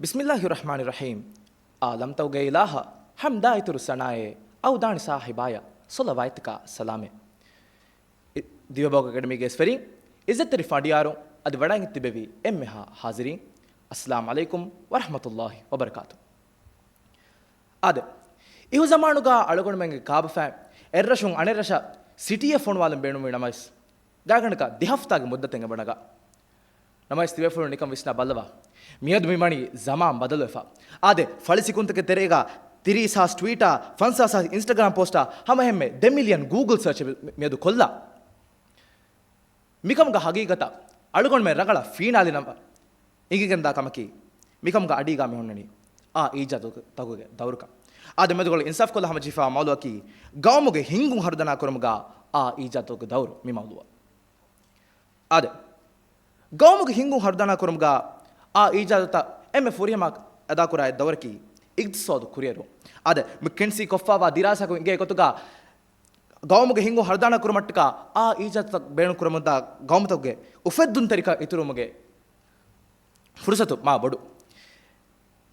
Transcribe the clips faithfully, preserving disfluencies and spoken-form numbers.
ބިސްމިއްލާހި ރަޙްމާނި ރަޙީމް. އާލަމްތަކުގެ އިލާހަށް ޙަމްދާ އިތުރު ސަނާއެއް، އައުދާނި ސާހިބާޔަށް ޞަލަވާތްތަކާ ސަލާމެއް. އި-، ދިވެބަހުގެ އެކަޑަމީގެ އިސްވެރިން، އިއްޒަތްތެރި ފަނޑިޔާރުން، އަދި ވަޑައިގެން ތިބެވި އެންމެހާ ހާޒިރީން، އައްސަލާމް ޢަލައިކުމް ވަރަޙްމަތުﷲި ވަބަރަކާތު. އާދެ، އިހުޒަމާނުގަ އަޅުގަނޑުމެންގެ ކާބަފައިން އެއްރަށުން އަނެއްރަށަށް ސިޓީއެއް ފޮނުވާލަން ބޭނުންވީ ނަމަވެސް، ގާތްގަނޑަކަށް ދެ ހަފްތާގެ މުއްދަތެއް އެބަނަގާ. ނަމަވެސް ތިބޭފުޅުން ނިކަން ވިސްނާ ބައްލަވާ. މިއަދު މި ވަނީ ޒަމާން ބަދަލުވެފަ. އާދެ، ފަޅި ސިކުންތަކެއް ތެރޭގަ ތިރީސް ހާސް ޓްވީޓާ، ފަންސާސް ހާސް އިންސްޓަގްރާމް ޕޯސްޓާ، ހަމައެހެންމެ ދެ މިލިއަން ގޫގުލް ސަރޗެއް މި-، މިއަދު ކޮށްލާ. މިކަމުގަ ހަގީގަތަށް އަޅުގަނޑުމެން ރަނގަޅަށް ފީނާލި ނަމަ އެނގިގެންދާ ކަމަކީ، މިކަމުގަ އަޑީގަ މި ހުންނަނީ އާ އީޖާދުތަކުގެ ދައުރުކަން. އާދެ، މެދުގަ އިންސާފްކޮށްލާ ހަމަޖެހިފާ މައުލޫއަކީ، ގައުމުގެ ހިންގުން ހަރުދަނާ ކުރުމުގަ އާ އީޖާދުތަކުގެ ދައުރު މި މައުލޫއަށް. އާދެ، ގައުމުގެ ހިންގުން ހަރުދަނާ ކުރުމުގަ އާ އީޖާދުތައް އެންމެ ފުރިހަމަ އަދާކުރާ އެއް ދައުރަކީ އިގްތިސޯދު ކުރިއެރުން. އާދެ، މި ކެންސީ ކޮށްފާވާ ދިރާސާކުން އިނގޭ ގޮތުގަ ގައުމުގެ ހިންގުން ހަރުދާނާ ކުރުމަށްޓަކާ އާ އީޖާދުތައް ބޭނުން ކުރަމުންދާ ގައުމުތަކުގެ އުފެއްދުންތެރިކަން އިތުރުވުމުގެ ފުރުސަތު މާ ބޮޑު.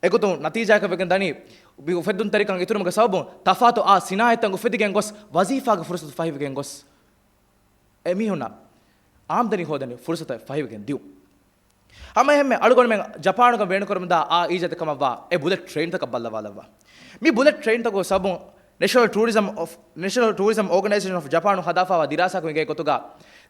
އެގޮތުން ނަތީޖާއަކަށް ވެގެން ދަނީ، މި އުފެއްދުންތެރިކަން އިތުރުމުގެ ސަބަބުން ތަފާތު އާ ސިނާއަތްތައް އުފެދިގެން ގޮސް، ވަޒީފާގެ ފުރުސަތު ފަހިވެގެން ގޮސް، އެމީހުންނަށް އާމްދަނީ ހޯދަނީ ފުރުސަތު ފަހިވެގެން ދިޔުން. ހަމައެހެންމެ އަޅުގަނޑުމެން ޖަޕާނުގަ ބޭނުންކުރަމުންދާ އާ އީޖާދު ކަމަށްވާ އެ ބުލެޓް ޓްރެއިންތަކަށް ބައްލަވާލައްވާ. މި ބުލެޓް ޓްރެއިންތަކުގެ ސަބަބުން ނެޝަނަލް ޓޫރިޒަމް އޮފް، ނެޝަނަލް ޓޫރިޒަމް އޯގަނައިޒޭޝަން އޮފް ޖަޕާނު ހަދާފާވާ ދިރާސާކުން އިނގޭ ގޮތުގަ،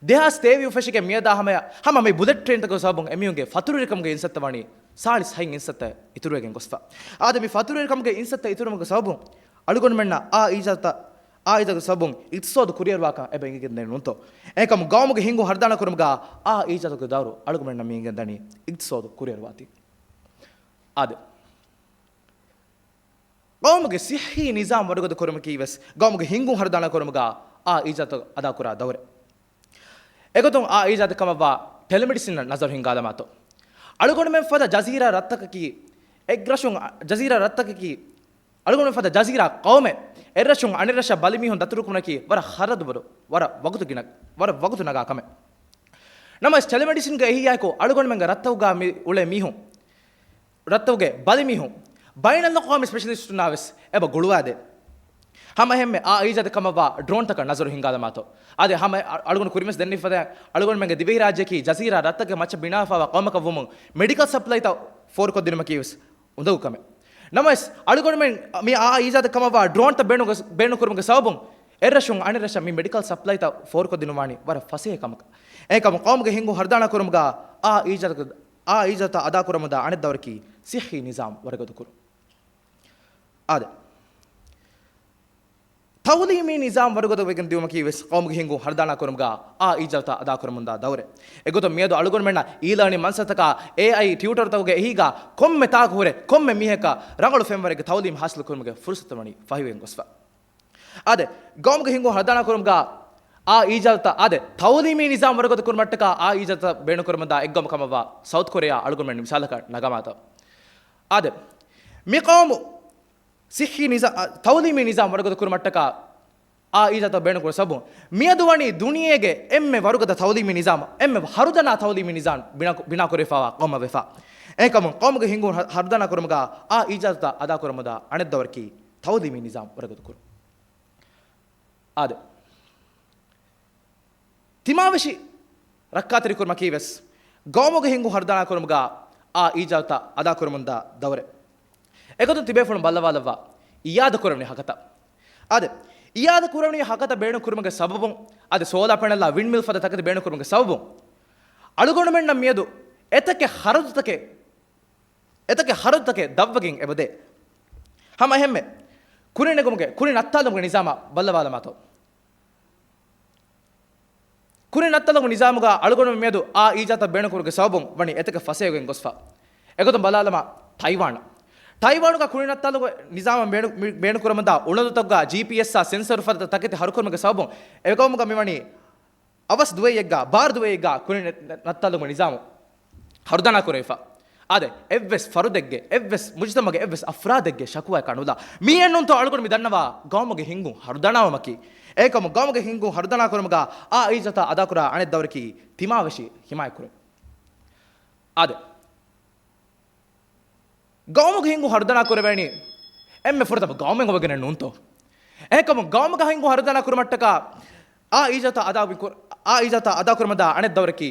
ދެހާސް ތޭވީސް އުފެށިގެން މިއަދާ ހަމަޔަށް ހަމަ މި ބުލެޓް ޓްރެއިންތަކުގެ ސަބަބުން އެމީހުންގެ ފަތުރުވެރިކަމުގެ އިންސައްތަ ވަނީ ސާޅީސް ހަތް އިންސައްތަ އިތުރުވެގެން ގޮސްފަ. އާދެ، މި ފަތުރުވެރިކަމުގެ އިންސައްތަ އިތުރުވުމުގެ ސަބަބުން އަޅުގަނޑުމެންނަށް އާ އީޖާދުތައް، އާ އީޖާދު ސަބަބުން އިގްތިސޯދު ކުރިއެރުވާކަން އެބަ އެނގިގެން ދެން ނޫންތޯ؟ އެކަމު ގައުމުގެ ހިންގުން ހަރުދާނާ ކުރުމުގަ އާ އީޖާދުގެ ދައުރު އަޅުގަނޑުމެންނަށް މި އެނގިގެން ދަނީ އިގްތިސޯދު ކުރިއެރުވާތީ. އާދެ، ގައުމުގެ ސިއްހީ ނިޒާމް ވަރުގަދަ ކުރުމަކީ ވެސް ގައުމުގެ ހިންގުން ހަރުދާނާ ކުރުމުގަ އާ އީޖާދު އަދާކުރާ ދައުރެއް. އެގޮތުން އާ އީޖާދު ކަމަށްވާ ޓެލެމެޑިސިންއަށް ނަޒަރު ހިންގާލަމާތޯ. އަޅުގަނޑުމެން ފަދަ ޖަޒީރާ ރަށްތަކަކީ އެއްރަށުން، ޖަޒީރާ ރަށްތަކަކީ އަޅުގަނޑުމެން ފަދަ ޖަޒީރާ ޤައުމެއް އެއްރަށުން އަނެއްރަށަށް ބަލިމީހުން ދަތުރުކުރުމަކީ ވަރަށް ޚަރަދުބޮޑު، ވަރަށް ވަގުތު ގިނަ، ވަރަށް ވަގުތު ނަގާ ކަމެއް. ނަމަވެސް ޓެލެމެޑިސިންގެ އެހީއާއެކު އަޅުގަނޑުމެންގެ ރަށްތަކުގަ މި އުޅޭ މީހުން، ރަށްތަކުގެ ބަލިމީހުން ބައިނަލްއަޤްވާމީ ސްޕެޝަލިސްޓުންނާ ވެސް އެބަ ގުޅުވާދޭ. ހަމައެހެންމެ އާ އީޖާދު ކަމަށްވާ ޑްރޯންތަކަށް ނަޒަރު ހިންގާލަމާތޯ. އާދެ، ހަމަ އަ-، އަޅުގަނޑު ކުރިންވެސް ދެންނެވިފަދަ އަޅުގަނޑުމެންގެ ދިވެހިރާއްޖެއަކީ ޖަޒީރާ ރަށްތަކުގެ މައްޗަށް ބިނާވެފަވާ ޤައުމަކަށް ވުމުން މެޑިކަލް ސަޕްލައިތައް ފޯރުކޮށްދިނުމަކީ ވެސް އުނދަގޫ ކަމެއް. ނަމަވެސް، އަޅުގަނޑުމެން މި އާ އީޖާދު ކަމަށްވާ ޑްރޯންތައް ބޭނުން-، ބޭނުންކުރުމުގެ ސަބަބުން އެއްރަށުން އަނެއްރަށަށް މި މެޑިކަލް ސަޕްލައިތައް ފޯރުކޮށްދިނުމަށް ވަނީ ވަރަށް ފަސޭހަ ކަމަކަށް. އެކަމު ޤައުމުގެ ހިންގުން ހަރުދާނާ ކުރުމުގަ އާ އީޖާދު، އާ އީޖާދު އަދާކުރަމުންދާ އަނެއް ދައުރަކީ ސިއްހީ ނިޒާމް ވަރުގަދަ ކުރުން. އާދެ، ތައުލީމީ ނިޒާމް ވަރުގަދަ ވެގެން ދިއުމަކީ ވެސް ޤައުމުގެ ހިންގުން ހަރުދާނާ ކުރުމުގަ އާ އީޖާދުތައް އަދާކުރަމުންދާ ދައުރެއް. އެގޮތުން މިއަދު އަޅުގަނޑުމެންނަށް އީ ލާނިން މަންސަތަކާ، އޭއައި ޓިއުޓަރުތަކުގެ އެހީގަ ކޮންމެ ތާކު ހުރެ ކޮންމެ މީހަކަށް ރަނގަޅު ފެންވަރެއްގެ ތައުލީމް ހާސިލު ކުރުމުގެ ފުރުސަތު ވަނީ ފަހިވެގެން ގޮސްފަ. އާދެ، ގައުމުގެ ހިންގުން ހަރުދާނާ ކުރުމުގަ އާ އީޖާދުތައް، އާދެ، ތައުލީމީ ނިޒާމް ވަރުގަދަ ކުރުމަށްޓަކާ އާ އީޖާދުތައް ބޭނުންކުރަމުންދާ އެއްގައުމު ކަމަށްވާ ސައުތު ކޮރެޔާ އަޅުގަނޑުމެން މިސާލަކަށް ނަގާމާތޯ. އާދެ، މި ޤައުމު ސިއްހީ ނިޒާ-، އަ، ތައުލީމީ ނިޒާމް ވަރުގަދަ ކުރުމަށްޓަކާ އާ އީޖާދުތައް ބޭނުންކުރު ސަބަބުން މިއަދު ވަނީ ދުނިޔޭގެ އެންމެ ވަރުގަދަ ތައުލީމީ ނިޒާމް، އެންމެ ހަރުދަނާ ތައުލީމީ ނިޒާމް ބިނާ، ބިނާކުރެވިފައިވާ ޤައުމަށް ވެފަ. އެކަމުން ޤައުމުގެ ހިންގުން ހަ-، ހަރުދަނާ ކުރުމުގަ އާ އީޖާދުތައް އަދާކުރަމުންދާ އަނެއް ދައުރަކީ ތައުލީމީ ނިޒާމް ވަރުގަދަ ކުރުން. އާދެ، ތިމާވެށި ރައްކާތެރިކުރުމަކީ ވެސް ގައުމުގެ ހިންގުން ހަރުދާނާ ކުރުމުގަ އާ އީޖާދުތައް އަދާކުރަމުންދާ ދައުރެއް. އެގޮތުން ތިބޭފުޅުން ބައްލަވާލައްވާ އިއާދަކުރެވެނި ހަކަތަ. އާދެ، އިއާދަކުރެވެނި ހަކަތަ ބޭނުންކުރުމުގެ ސަބަބުން، އާދެ، ސޯލާ ޕެނަލްއާ ވިންޑްމިލް ފަދަ ތަކެތި ބޭނުންކުރުމުގެ ސަބަބުން އަޅުގަނޑުމެންނަށް މިއަދު އެތަކެއް ޚަރަދުތަކެއް، އެތަކެއް ޚަރަދުތަކެއް ދަށްވެގެން އެބަދޭ. ހަމައެހެންމެ ކުނިނެގުމުގެ، ކުނި ނައްތާލުމުގެ ނިޒާމާ ބައްލަވާލަމާތޯ. ކުނި ނައްތާލުމުގެ ނިޒާމުގަ އަޅުގަނޑުމެން މިއަދު އާ އީޖާދުތައް ބޭނުންކުރުމުގެ ސަބަބުން ވަނީ އެތަކެއް ފަސޭހަވެގެން ގޮސްފަ. އެގޮތުން ބަލާލަމާ، ތައިވާން. ތައިވާނުގަ ކުނި ނައްތާލުމުގެ ނިޒާމަށް ބޭނު-، މި-، ބޭނުންކުރަމުންދާ އުޅަނދުތަކުގަ ޖީޕީއެސްއާ ސެންސަރު ފަދަ ތަކެތި ހަރުކުރުމުގެ ސަބަބުން އެކަމުގަ މިވަނީ އަވަސް ދުވައްޔެއްގަ، ބާރު ދުވައްޔެއްގަ ކުނި ނަ-، ނައްތާލުމުގެ ނިޒާމު ހަރުދަނާ ކުރެވިފަ. އާދެ، އެއްވެސް ފަރުދެއްގެ، އެއްވެސް މުޖުތަމަގެ އެއްވެސް އަފްރާދެއްގެ ޝަކުވާއެއް ނުލާ. މިއެއްނޫންތޯ އަޅުގަނޑު މި ދަންނަވާ ގައުމުގެ ހިންގުން ހަރުދަނާވުމަކީ. އެކަމު ގައުމުގެ ހިންގުން ހަރުދަނާ ކުރުމުގަ އާ އީޖާދުތައް އަދާކުރާ އަނެއް ދައުރަކީ ތިމާވެށި ހިމާޔަތްކުރުން. އާދެ، ގައުމުގެ ހިންގު ހަރުދަނާ ކުރެވޭނީ އެންމެ ފުރަތަމަ ގައުމެއް އޮވެގެނެއް ނޫންތޯ؟ އެހެންކަމުން ގައުމުގެ ހިންގު ހަރުދަނާ ކުރުމަށްޓަކާ އާ އީޖާތައް އަދާ ކުރ-، އާ އީޖާތައް އަދާ ކުރުމަށްދާ އަނެއް ދައުރަކީ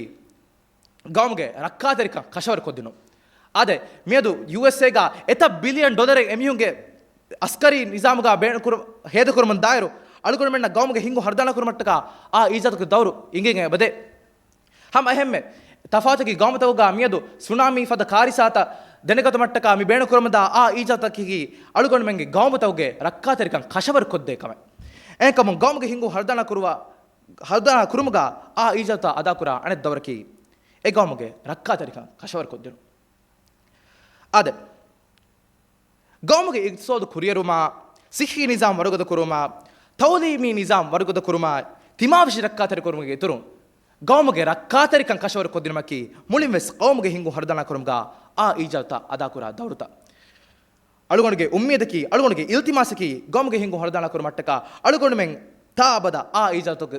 ގައުމުގެ ރައްކާތެރިކަން ކަށަވަރުކޮށްދިނުން. އާދެ، މިއަދު ޔޫއެސްއޭގަ އެތައް ބިލިއަން ޑޮލަރެއް އެމީހުންގެ އަސްކަރީ ނިޒާމުގަ ބޭނުންކުރު-، ހޭދަކުރުމުން ދާއިރު، އަޅުގަނޑުމެންނަށް ގައުމުގެ ހިންގު ހަރުދަނާ ކުރުމަށްޓަކާ އާ އީޖާތުގެ ދައުރު އިނގޭގެން އެބަދޭ. ހަމަ އެހެންމެ، ތަފާތުގެ ގައުމުތަކުގަ މިއަދު ސުނާމީ ފަދަ ކާރިސާތައް ދެނެގަތުމަށްޓަކާ މި ބޭނުންކުރުމަށްދާ އާ އީޖާތަކީ އަޅުގަނޑުމެންގެ ގައުމުތަކުގެ ރައްކާތެރިކަން ކަށަވަރުކޮށްދޭ ކަމެއް. އެހެންކަމުން ގައުމުގެ ހިންގު ހަރުދަނާ ކުރުވާ، ހަރުދަނާ ކުރުމުގަ އާ އީޖާތައް އަދާކުރާ އަނެއް ދައުރަކީ އެ ގައުމުގެ ރައްކާތެރިކަން ކަށަވަރުކޮށްދިނުން. އާދެ، ގައުމުގެ އިގްތިސޯދު ކުރިއެރުމާ، ސިއްހީ ނިޒާމް ވަރުގަދަކުރުމާ، ތައުލީމީ ނިޒާމް ވަރުގަދަކުރުމާ، ތިމާވެށި ރައްކާތެރިކުރުމުގެ އިތުރުން، ގައުމުގެ ރައްކާތެރިކަން ކަށަވަރުކޮށްދިނުމަކީ މުޅިންވެސް ގައުމުގެ ހިންގު ހަރުދަނާކުރުމުގަ އާ އީޖާތައް އަދާކުރާ ދައުރުތައް. އަޅުގަނޑުގެ އުއްމީދަކީ، އަޅުގަނޑުގެ އިލްތިމާސަކީ، ގައުމުގެ ހިންގު ހަރުދަނާކުރުމަށްޓަކާ އަޅުގަނޑުމެން ތާއަބަދަށް އާ އީޖާތުގެ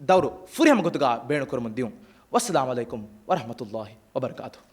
ދައުރު ފުރިހަމަ ގޮތުގަ ބޭނުންކުރަމުން ދިޔުން. ވައްސަލާމު ޢަލައިކުމް ވަރަޙްމަތުﷲި ވަބަރަކާތުހު.